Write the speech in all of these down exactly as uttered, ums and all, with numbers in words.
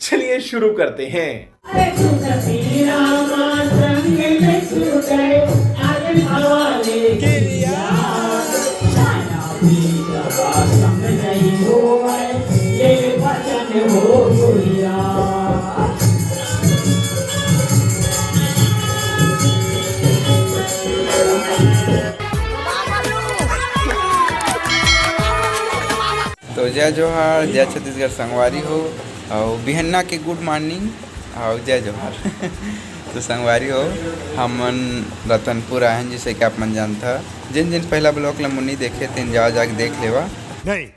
चलिए शुरू करते हैं। तो जय जोहार, जय छत्तीसगढ़ संगवारी हो, अउ बिहन्ना के गुड मॉर्निंग, अउ जय जोहार। तो संगवारी हो, हमन रतनपुर आए हन, जैसे कि आप मन जानता, जिन जिन पहला ब्लॉग ला मुन्नी देखे, तेन जाओ जाके देख लेवा। नहीं।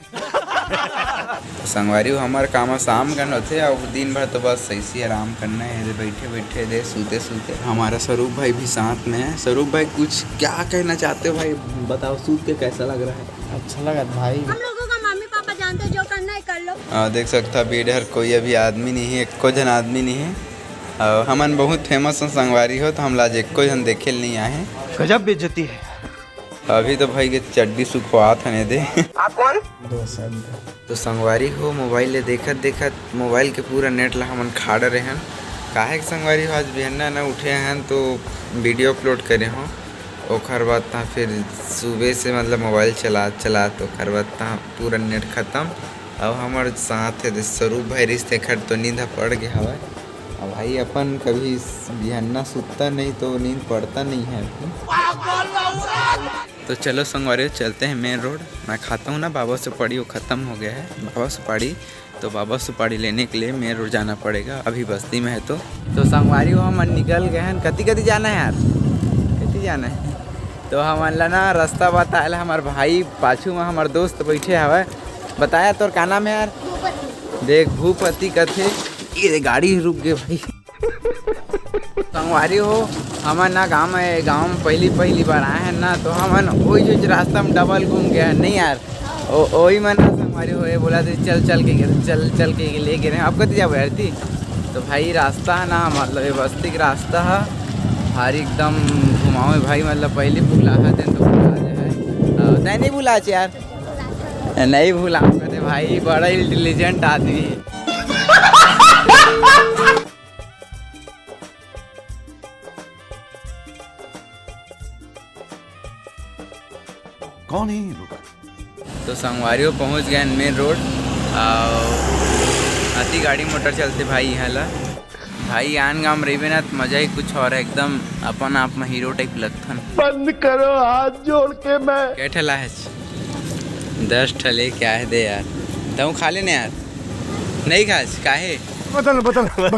तो संगवारी हो, हमर काम शाम कन होथे, अउ दिन भर तो बस ऐसी आराम करना है, दे बैठे बैठे, दे सूते सूते। हमारा स्वरूप भाई भी साथ में है। स्वरूप भाई, कुछ क्या कहना चाहते हो भाई, बताओ, सूत के कैसा लग रहा है? अच्छा लगत भाई। हम लोगों का मम्मी पापा जानते हैं, जो करना है कर लो। आ, देख सकता बेड हर कोई अभी आदमी नहीं है, एको झन आदमी नहीं है। और हमन बहुत फेमस हैं संगवारी हो, तो हमला आज एको झन देखे ल नहीं आए हैं। गजब बेइज्जती है। अभी तो भाई के चड्डी सुखवात हन दे। आप कौन? तो संगवारी हो, मोबाइल ले देखत देखत मोबाइल के पूरा नेट ला हमन खा डरे हन। काहे के संगवारी हो, आज बिहन्ना न उठे हन तो वीडियो अपलोड करे हो, ओखर बाद तहाँ फिर सुबह से मतलब मोबाइल चलात चलात ओखर बाद तहाँ पूरा नेट खत्म। अब हमर साथ है स्वरूप भाई रिश्ते खट तो नींद ह पड़ गया हवय। अब भाई अपन कभी बिहन्ना सुतता नहीं तो नींद पड़ता नहीं है अभी। तो चलो संगवारी हो, चलते हैं मेन रोड। मैं खाता हूँ ना बाबा सुपारी, वो खत्म हो गया है बाबा सुपारी, तो बाबा सुपारी लेने के लिए मेन रोड जाना पड़ेगा, अभी बस्ती में है तो। तो संगवारी हो, हमन निकल गए हैं। कति कति जाना है यार, कति जाना है? तो हमन ला ना रास्ता बताए ला हमर भाई पाछू में हमर दोस्त बैठे हवय। बताया तोर का नाम है यार? देख भूपति कथे। ये दे गाड़ी रुक गए भाई। संगवारी हो, हमन ना गाँव में, गाँव में पहली पहली बार आए हैं ना, तो हमन वही जो रास्ता में डबल घूम गए हैं, नहीं यार? ओ, वही मन ना संगवारी हो, ये बोला थे चल चल के गिर, चल चल के ले गिरे। अब कति जाबो यार ती? तो भाई रास्ता है ना, मतलब ये बस्ती के रास्ता है, भारी एकदम घुमावे भाई, मतलब पहली भुला है, दिन तो भुला जाए। अ, तै नहीं भुला यार, नहीं भुला कदे भाई, बड़ा इंटेलिजेंट आदमी। कौन है ये लोग? तो संगवारी हो पहुँच गए मेन रोड। और अति गाड़ी मोटर चलते भाई यहाँ ला। भाई आन गाँव में रहिबे ना तो मजा ही कुछ और है, एकदम अपन आप में हीरो टाइप लगथन। बंद करो हाथ जोड़ के मैं। कै ठला है? दस ठले क्या है दे यार, तहूँ खा लेने यार। नहीं खास काहे? बदल बदल। तो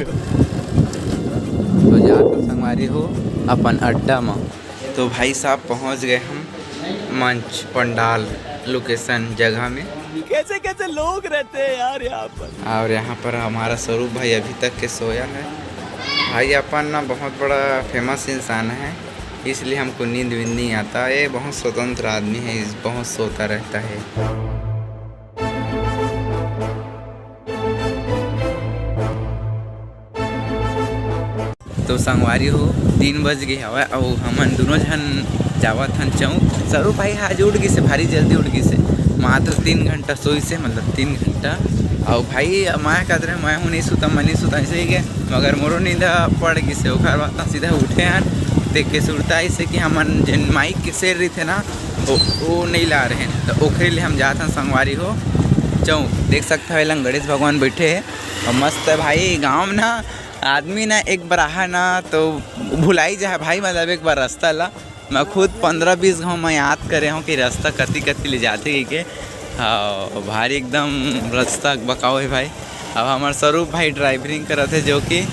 जाकर संगवारी हो अपन अड्डा में। तो भाई साहब पहुंच गए हम मंच पंडाल लोकेशन जगह में। कैसे कैसे लोग रहते हैं यार यहाँ पर। और यहाँ पर हमारा स्वरूप भाई अभी तक के सोया है। भाई अपन ना बहुत बड़ा फेमस इंसान है, इसलिए हमको नींद वींद नहीं आता। ये बहुत स्वतंत्र आदमी है, इस बहुत सोता रहता है। तो संगवारी हो, तीन बज गे हवय अउ हमन दुनों झन जावत हन चौक। सरू भाई ह आज उठ गिसे, भारी जल्दी उठ गिसे, मात्र तीन घंटा सोइसे, मतलब तीन घंटा। अउ भाई मैं कहत रहे मैं हूँ नहीं सुता, मैं नहीं सुता, ऐसे ही के, मगर मोरो नींद पड़ गिसे, ओकर बाद सीधा उठे हन। देख के सुरता ऐसे कि हमन जेन माइक के शेर रहिथे ना, वो, वो नहीं ला रहे, तो ओखरे लिए हम जात हन संगवारी हो चौक। देख सकता है लंग गणेश भगवान बैठे है। अउ मस्त है भाई, गाँव में ना आदमी ना एक बार आहा ना तो भुलाई जाए भाई, मतलब एक बार रास्ता ला। मैं खुद पंद्रह बीस घाव मैं याद करे हूँ कि रास्ता कति कति ले जाते कहिके। हाँ, भारी एकदम रास्ता बकाव है भाई। अब हमार स्वरूप भाई ड्राइवरिंग करत है जो कि, अ,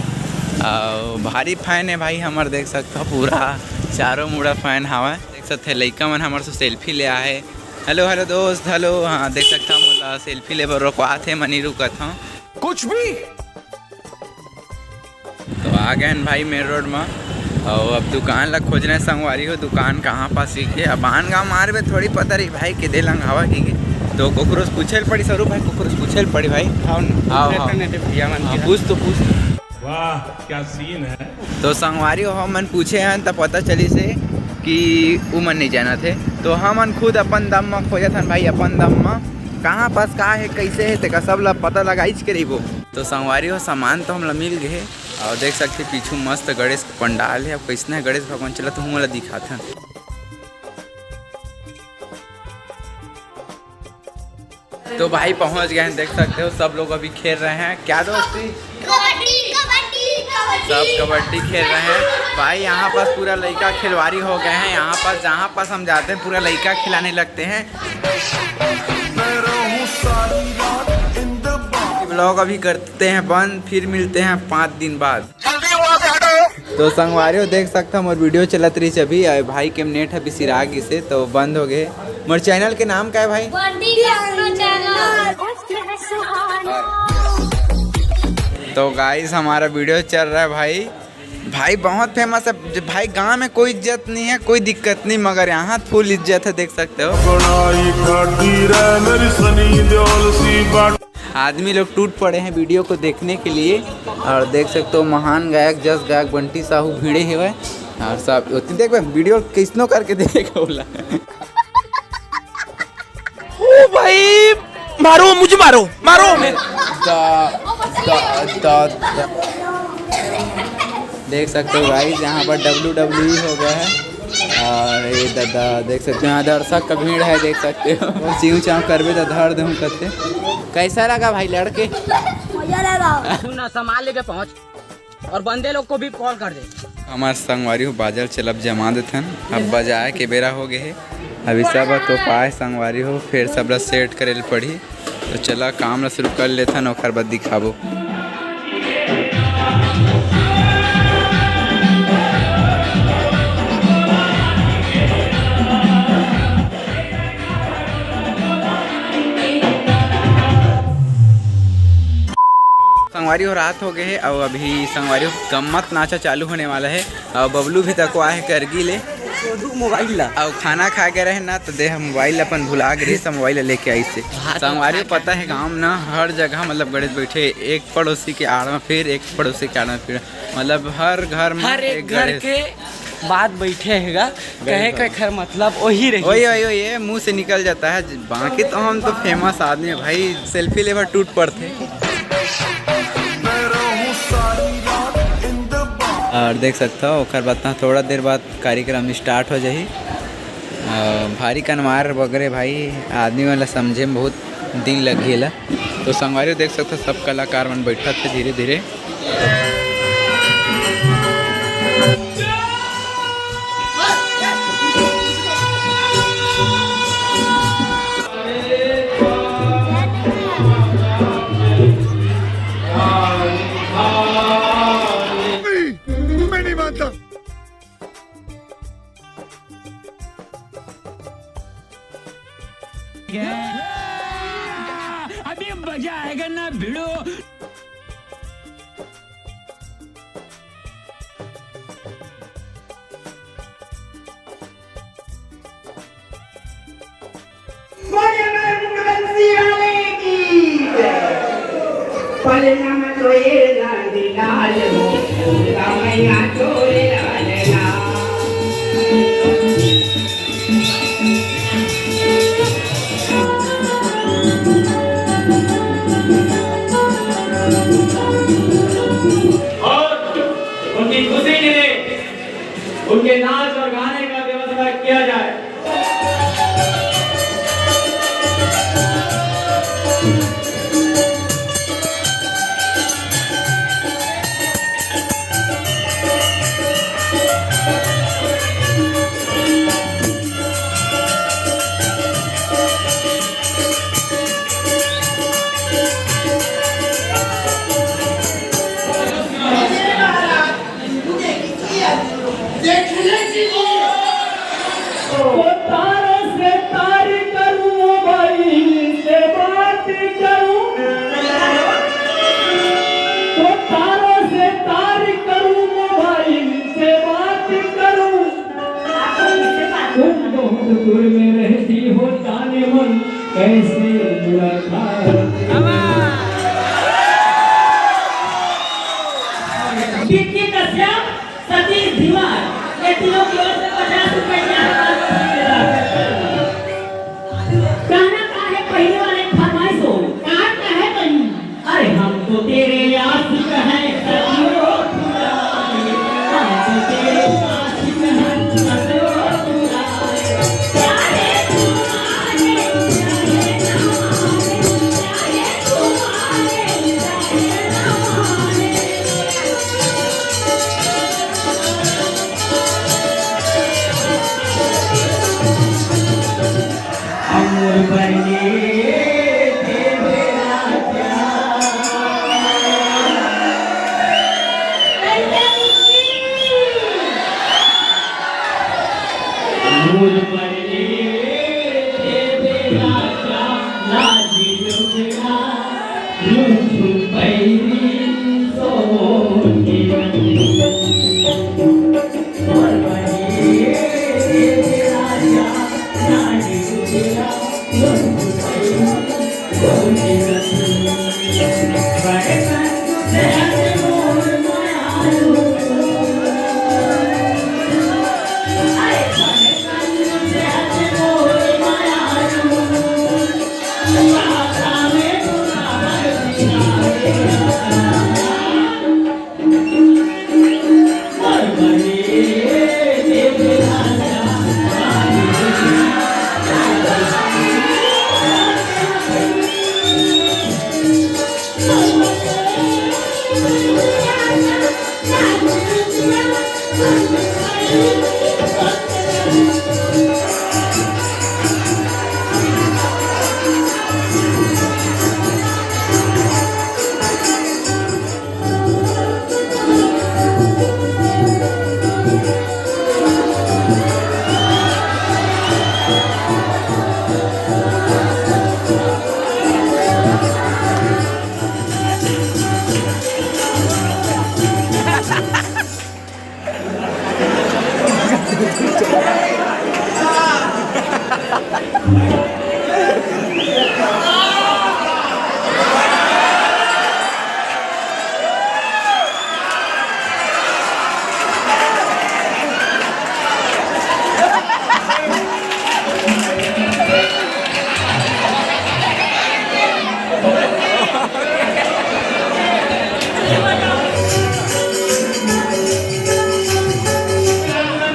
भारी फैन है भाई हमार, देख सकता हो पूरा चारों मुड़ा फैन हवा। देख सकते हैं लइका मन हमार से सेल्फी ले आए। हेलो हेलो दोस्त, हेलो। हाँ, देख सकता हूँ मोला सेल्फी ले बर रोकवात है, मनी रुकत हूँ। कुछ भी। तो आ गए हैं भाई मेन रोड में। और अब दुकान ला खोज रहे हैं संगवारी हो, दुकान कहाँ पास ही के। अब आन गाँव मार में थोड़ी पता रही भाई किधे लंग हवा की के। तो कोकरोज पूछे ल पड़ी सरू भाई, कोकरोज पूछे ल पड़ी भाई। हाँ, हाँ, हाँ। पूछ तो पूछ। वाह, क्या सीन है। तो संगवारी हो हमन पूछे हैं त पता चली से कि उमन नहीं जाना थे, तो हमन खुद अपन दम में खोजत हन भाई, अपन दम में कहाँ पास का है, कैसे है, तेका सब ला पता लगाइच के रहिबो। तो संगवारी हो, सामान तो हमला मिल गए हे, और देख सकते पीछू मस्त गणेश के पंडाल हे। अब कैसने हे गणेश भगवान, चला तो हमला दिखाथन। तो भाई पहुंच गए हैं, देख सकते हो सब लोग अभी खेल रहे हैं। क्या दोस्ती? कबड्डी, कबड्डी, कबड्डी। सब कबड्डी खेल रहे हैं भाई। यहाँ पास पूरा लइका खिलवारी हो गए हैं। यहाँ पास, जहाँ पास हम जाते हैं, पूरा लइका खिलाने लगते हैं। Vlog अभी करते हैं बंद, फिर मिलते हैं पाँच दिन बाद। तो संगवारी हो, देख सकता हूँ मोर वीडियो चलत रही अभी, अउ भाई के नेट अभी सिरा गिसे तो बंद हो गए। मोर चैनल के नाम का है भाई? बंटी अपना चैनल। तो गाइस, हमारा वीडियो चल रहा है भाई। भाई बहुत फेमस है भाई, गांव में कोई इज्जत नहीं है, कोई दिक्कत नहीं, मगर यहाँ फुल इज्जत है, देख सकते हो। बड़ाई खाती रह मेरी सनी देओल सी बात। आदमी लोग टूट पड़े हैं वीडियो को देखने के लिए। और देख सकते हो महान गायक, जस गायक बंटी साहू भिड़े हुए हैं। और सब ओती देख भाई, वीडियो कैसनो करके देख होला। ओ भाई, मारो मुझे, मारो, मारो। दा, दा, दा, दा। देख सकते हो गाइस, यहाँ पर डब्ल्यू डब्ल्यू ई हो गया है। और ये दादा देख सकते हो, यहाँ दर्शक का भीड़ है, देख सकते हो। चिंव चांव करबे तो धर दूँ करते। कैसा लगा भाई लड़के? मजा लगा। तू ना संभाल लेके पहुँच और बंदे लोग को भी कॉल कर दे। हमार संगवारी हो, बाजल चलब जमा देथन। अब बजाए के बेरा हो गए है। अभी सब तो पाए संगवारी हो, फिर सब ला सेट करे ल पड़ही। तो चला काम ला शुरू कर लेथन, ओकर बाद दिखाबो। संगवारी हो, रात हो गए है, और अभी संगवारी हो, गम्मत नाचा चालू होने वाला है, और बबलू भी तको आए है करगी ले। छोटू मोबाइल ला। और खाना खा के रहे ना, तो दे हम मोबाइल अपन भुला गए, सब मोबाइल लेके आई से। संगवारी हो, पता है गांव ना हर जगह मतलब गणेश बैठे, एक पड़ोसी के आड़ में फिर, एक पड़ोसी के आड़ में फिर, मतलब हर घर में हर एक एक घर गणेश। के बात बैठे हैगा, कहे के खर मतलब वही रही। वही, वही, वही, ये मुंह से निकल जाता है। बाकी तो हम तो फेमस आदमी है भाई, सेल्फी लेबर टूट पड़ते। और देख सकता हो, ओकर बाद ना थोड़ा देर बाद कार्यक्रम स्टार्ट हो जाही। अ, भारी कनवार वगैरह भाई, आदमी वाला समझे में बहुत दिन लग गेला। तो संगवारी देख सकता हो, सब कलाकार मन बैठत है धीरे धीरे। मैं नहीं मानता। अभी मजा आएगा ना भिड़ो। बोले मेरे मुकुंद सिंह वाले की जय। पलना में तो ये लाल लाल हो, रामैया चोले लाल लाल। और उनकी खुशी के लिए उनके नाच और गाने का व्यवस्था किया जाए। देखने की तो तारों से तारी करूं, मोबाइल से बात करूं। तो तारों से तारी करूं, मोबाइल से बात करूं। तुम बहुत दूर में रहती हो जाने मन, कैसे मुलाकात। विक्की कश्यप, सतीश धीवर, ये तीनों की ओर से पचास रुपए का पुरस्कार। कहना का है पहले वाले फरमाइश हो, कहा क्या है कहीं? अरे हम तो तेरे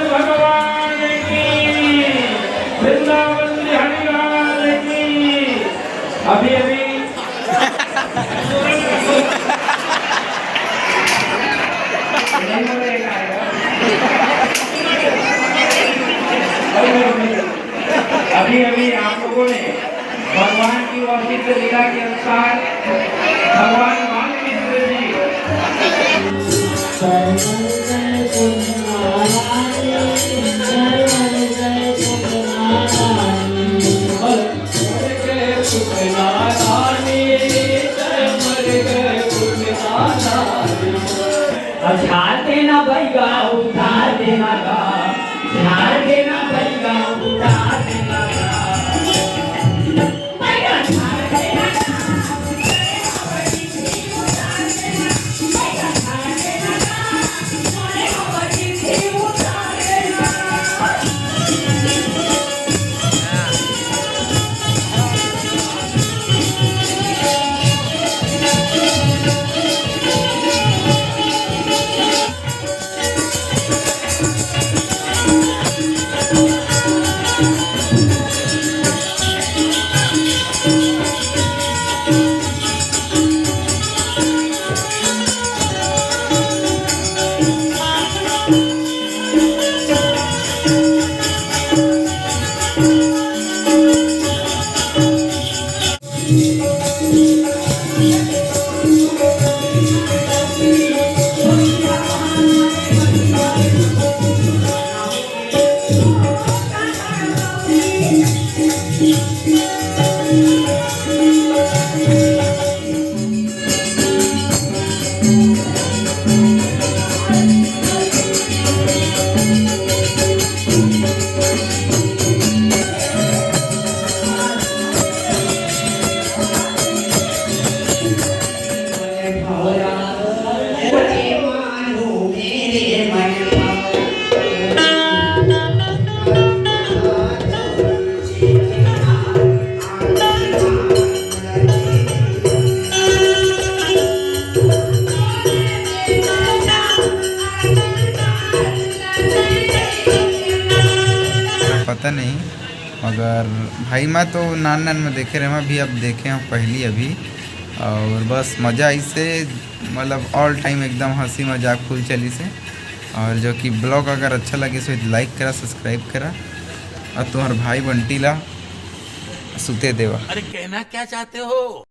भगवान की, वृंदावन बिहारी लाल की। अभी अभी अभी अभी आप लोगों ने भगवान की वह चित्र लीला के अनुसार भगवान बाल मिश्र जी अब झाड़ देना बैगा, उतार देना गा, झाड़ देना बैगा, उतार देना गा। पता नहीं, मगर भाई, मैं तो नान नान में देखे रहे, मैं भी अब देखे हूँ पहली अभी, और बस मज़ा इसे, मतलब, ऑल टाइम एकदम हंसी मजाक फुल चली से। और जो कि ब्लॉग अगर अच्छा लगे सो लाइक करा, सब्सक्राइब करा, और तुम्हार भाई बंटी ला सुते देवा। अरे, कहना क्या चाहते हो?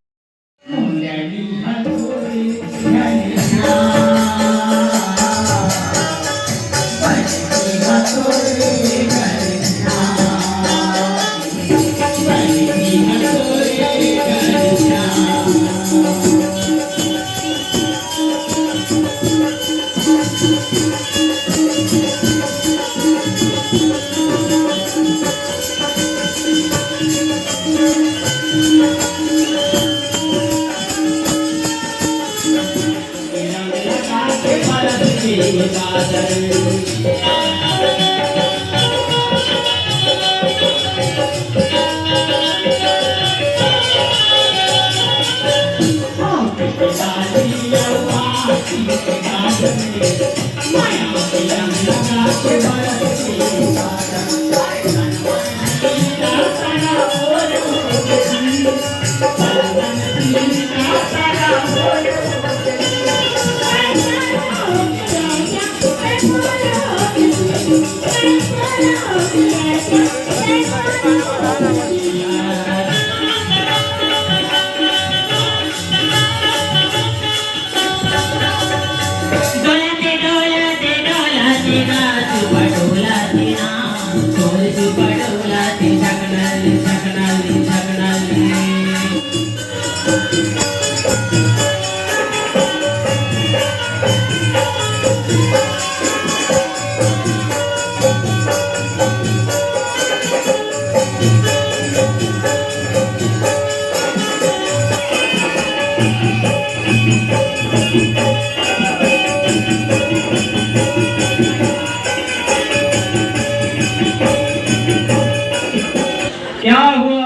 क्या हुआ?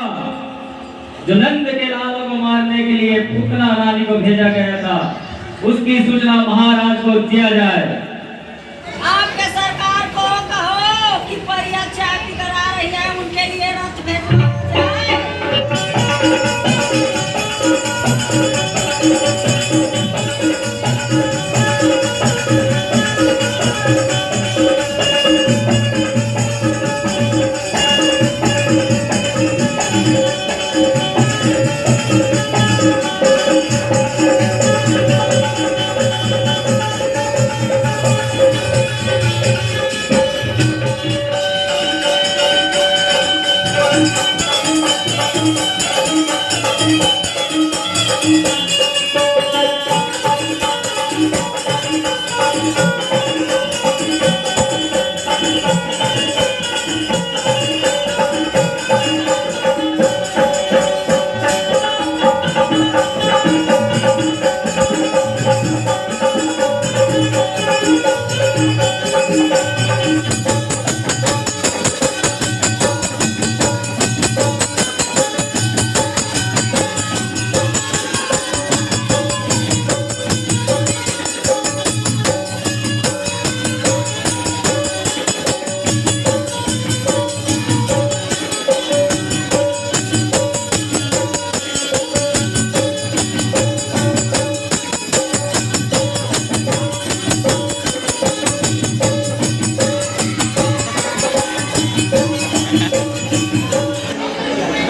जो नंद के लाला को मारने के लिए पूतना रानी को भेजा गया था, उसकी सूचना महाराज को दिया जाए। आपके सरकार को कहो कि परिया चाय पीकर आ रही है, उनके लिए रथ भेजवाया जाए।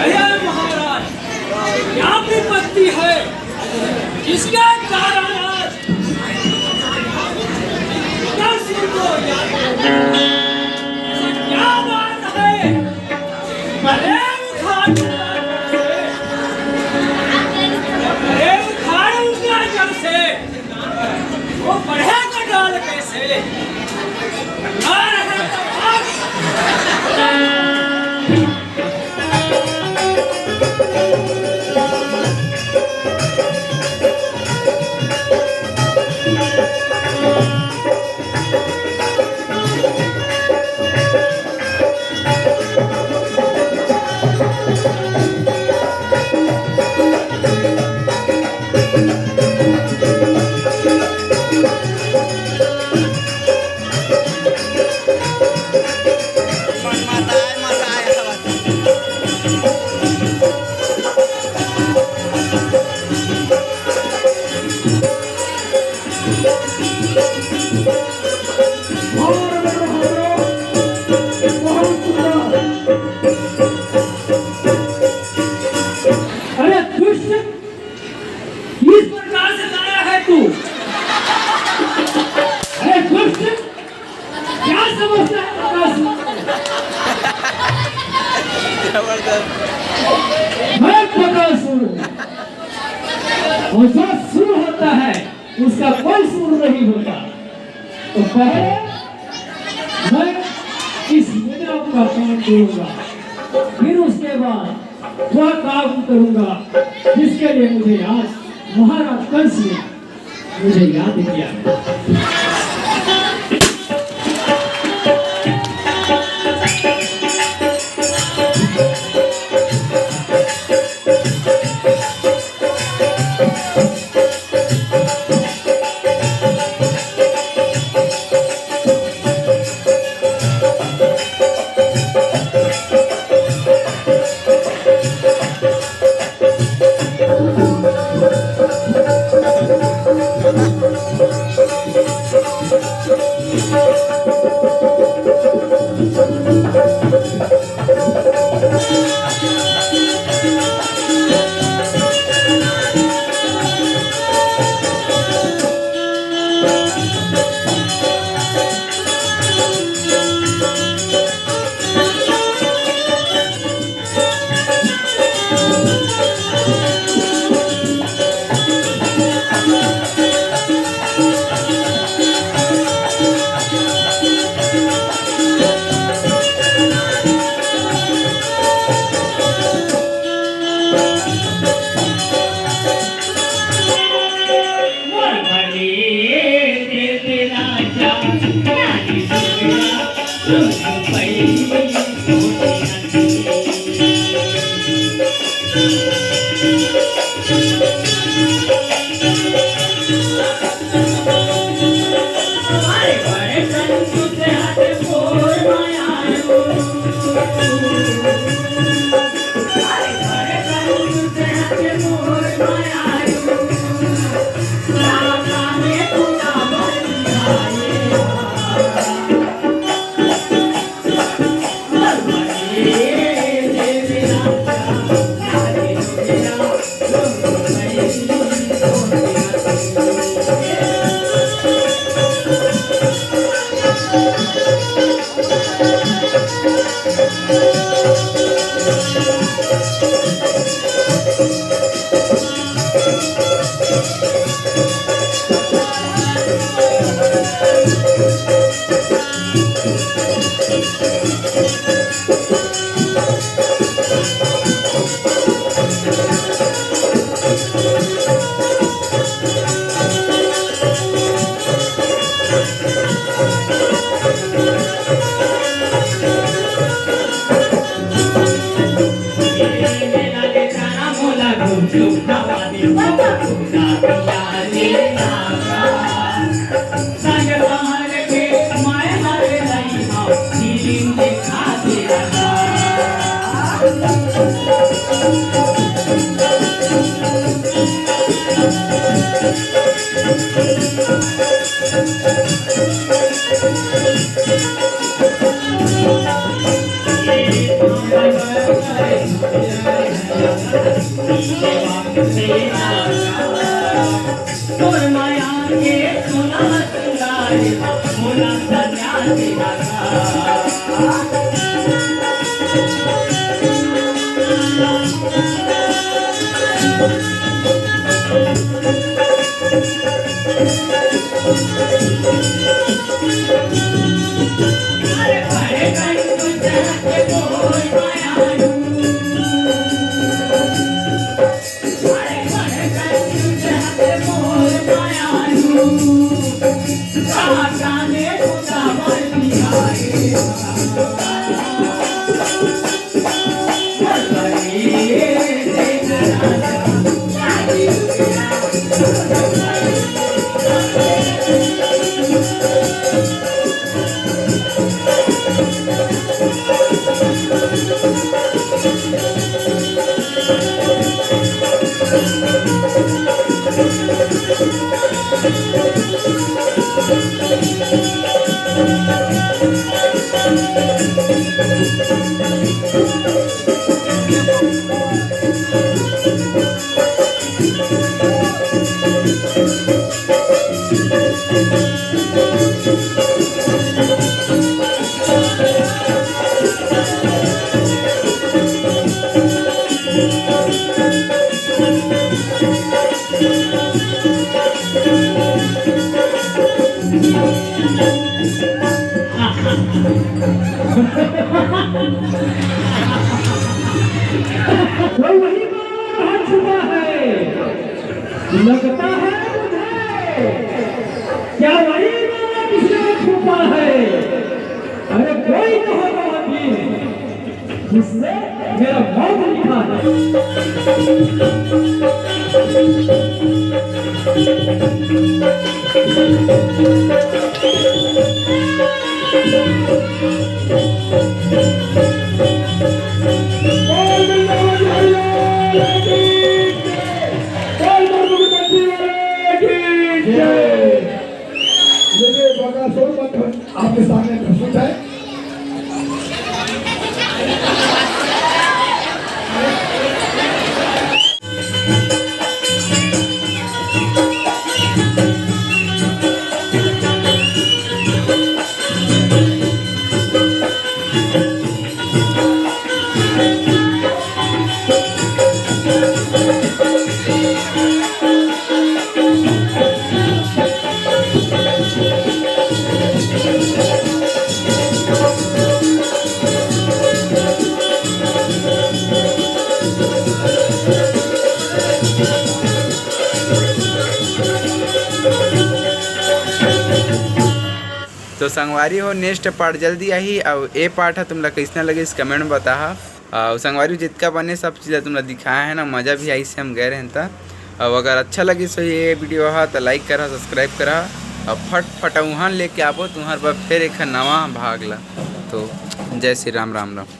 अरे महाराज, क्या विपत्ति है, जिसके कारण आज दस को याद करना? ऐसा क्या बात है? अरे उखाड़ उनका जड़ से, अरे उखाड़ उनका जड़ से। वो बढ़ेगा डाल कैसे? अरे दुष्ट, किस प्रकार से लाया है तू? अरे दुष्ट, क्या समझता है बकासुर? मैं बकासुर हूँ। और जो सुर होता है, उसका कोई सुर नहीं होता। तो पहले मैं इस मेदान का काम करूंगा, फिर उसके बाद वह काम करूंगा जिसके लिए मुझे आज महाराज कंस ने मुझे याद किया है। कोई वहीं पर छुपा है, लगता है मुझे। क्या वही वाला किसी में छुपा है? अरे कोई तो होगा वकील, जिसने मेरा मौत लिखा है। ये जो बकासुर मंत्र आपके सामने प्रस्तुत है। तो संगवारी हो, नेक्स्ट पार्ट जल्दी आही। अउ ए पार्ट ह तुमला कइसना लगिस, कमेंट में बताहा। अउ संगवारी हो, जितका बने सब चीज़ ला तुमला दिखाए हन ना, मज़ा भी आइस हे, हम गए रहेन त। अउ अगर अच्छा लगिस हो ये वीडियो ह, त लाइक करा, सब्सक्राइब करा, अउ फट फट उहाँ लेके आबो तुम्हर बर फेर एक नवा भाग ला। तो जय श्री राम, राम राम।